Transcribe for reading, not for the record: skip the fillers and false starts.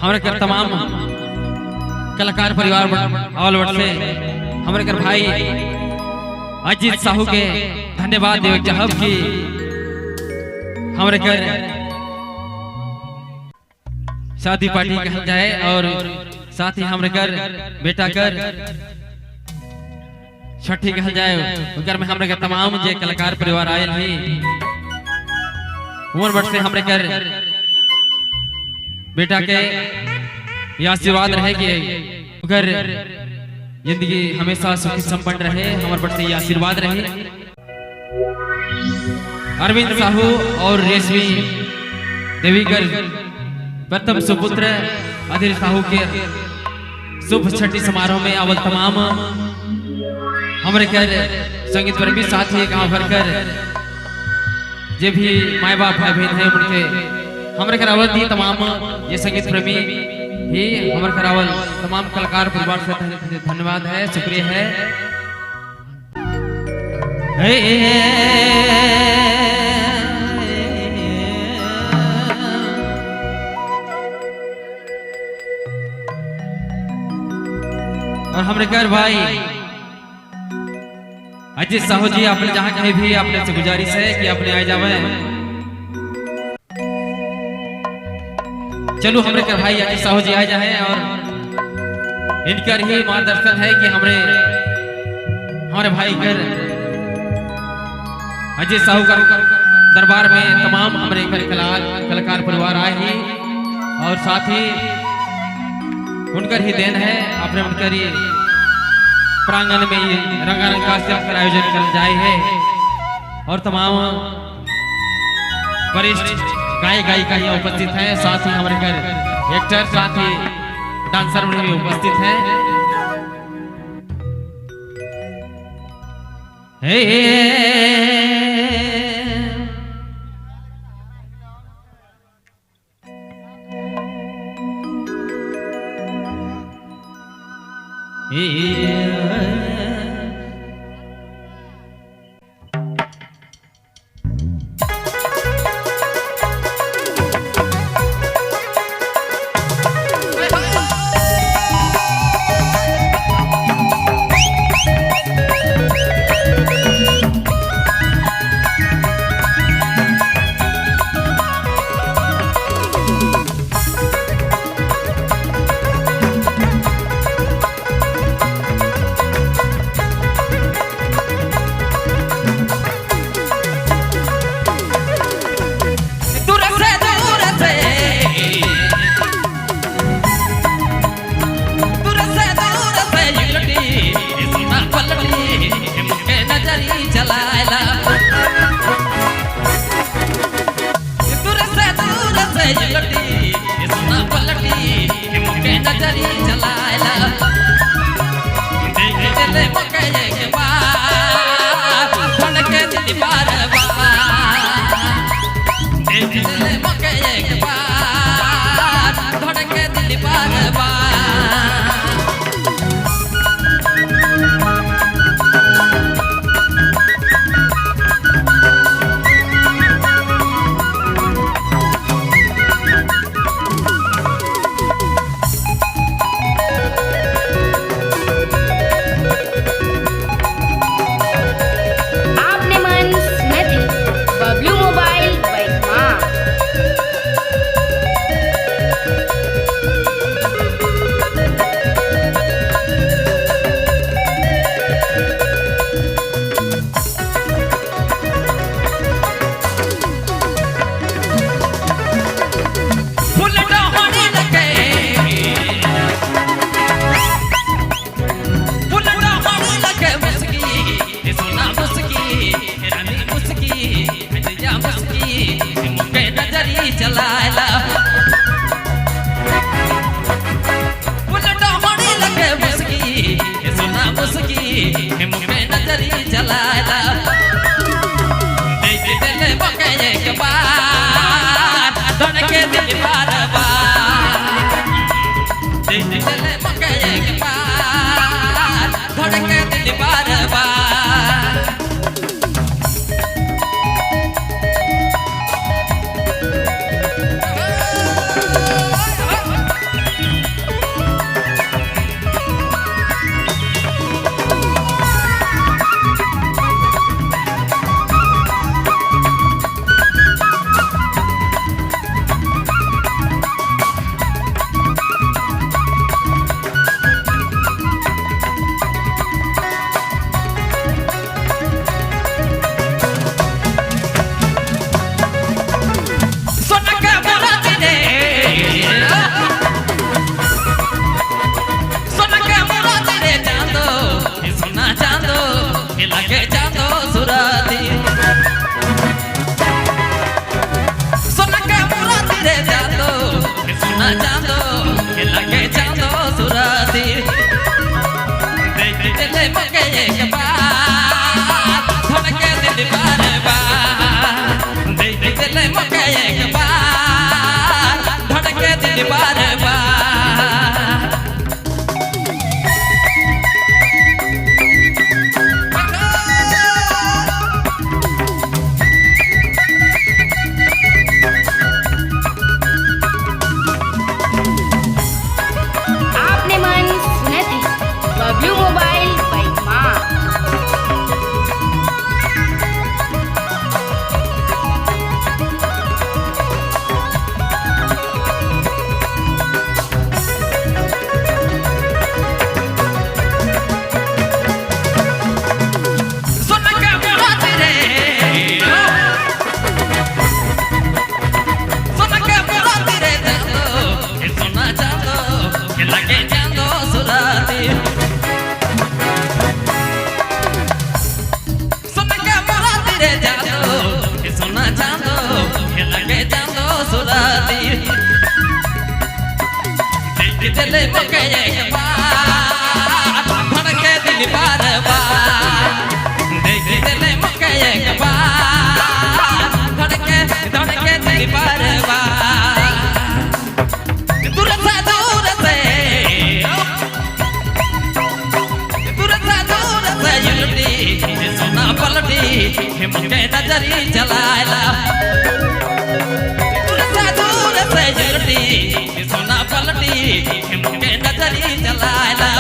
हमारे कर तमाम कलाकार परिवार ऑल वर्ल्ड से हमारे कर भाई अजीत साहू के धन्यवाद देवे चाहब कि हमारे कर शादी पार्टी कहल जाए और साथ ही हमारे कर बेटा कर छठी कहल जाए उनकर में हमारे कर तमाम जे कलाकार परिवार आयल ही उमर बट से हमरे कर बेटा के ये आशीर्वाद रहे कि उनकर जिंदगी हमेशा सुखी संपन्न रहे। हमारे बट से ये आशीर्वाद रहे। अरविंद साहू और रेशमी देवीकर प्रथम सुपुत्र अधीर साहू के शुभ छठी समारोह में अवल तमाम हमारे कर संगीत पर भी साथ ही गांव भर कर जे भी माए बाप भाई बहन है, उनके हमारे कर अवल दी तमाम ये संगीत प्रेमी ही हमारे कर अवल तमाम कलाकार परिवार से धन्यवाद है, शुक्रिया है। और हमरे कर भाई अजीत साहू जी, आपने जहां कहीं भी आपने से गुजारिश है कि आपने आ जावे। चलो, हमरे कर भाई अजीत साहू जी आ जाए और इनकर ही मार्गदर्शन है कि हमरे हमारे भाई कर अजीत साहू कर दरबार में तमाम हमरे कर कलाकार परिवार आए ही और साथ ही उनकर ही देन है। अपने उनकर ही प्रांगण में ये रंगारंग कार्यक्रम का आयोजन कर जाए है और तमाम वरिष्ठ गायक गायिका यहाँ उपस्थित हैं, साथ ही हमारे घर एक्टर, साथ ही डांसर भी उपस्थित हैं। हे हे लगे चांदो सुराती। सोना के मुराती रे चांदो, हे सोना चांदो, हे लगे चांदो सुराती। देख दिले मके एक बार, धड़के दिल बार बार। देख दिले मके एक बार, धड़के दिल बार बार। आपने मन सुनत है बबलू मोबाइल बाई माँ। सोना के मुराती रे, सोना के मुराती रे चांदो, हे सोना चांदो, हे लगे चांदो सुराती। सोना के मुराती रे चांदो, हे सोना चांदो, हे लगे चांदो सुराती। देख दिले मके एक बार, धड़के दिल बार बार। देख दिले मके एक बार, धड़के धड़के दिल बार बार। दूर से दूर से, दूर से दूर से उलटी, हे सोना पलटी, हे मके नजरी चलायला। दूर से दूर से उलटी, हे सोना पलटी, हे मके नजरी चलायला।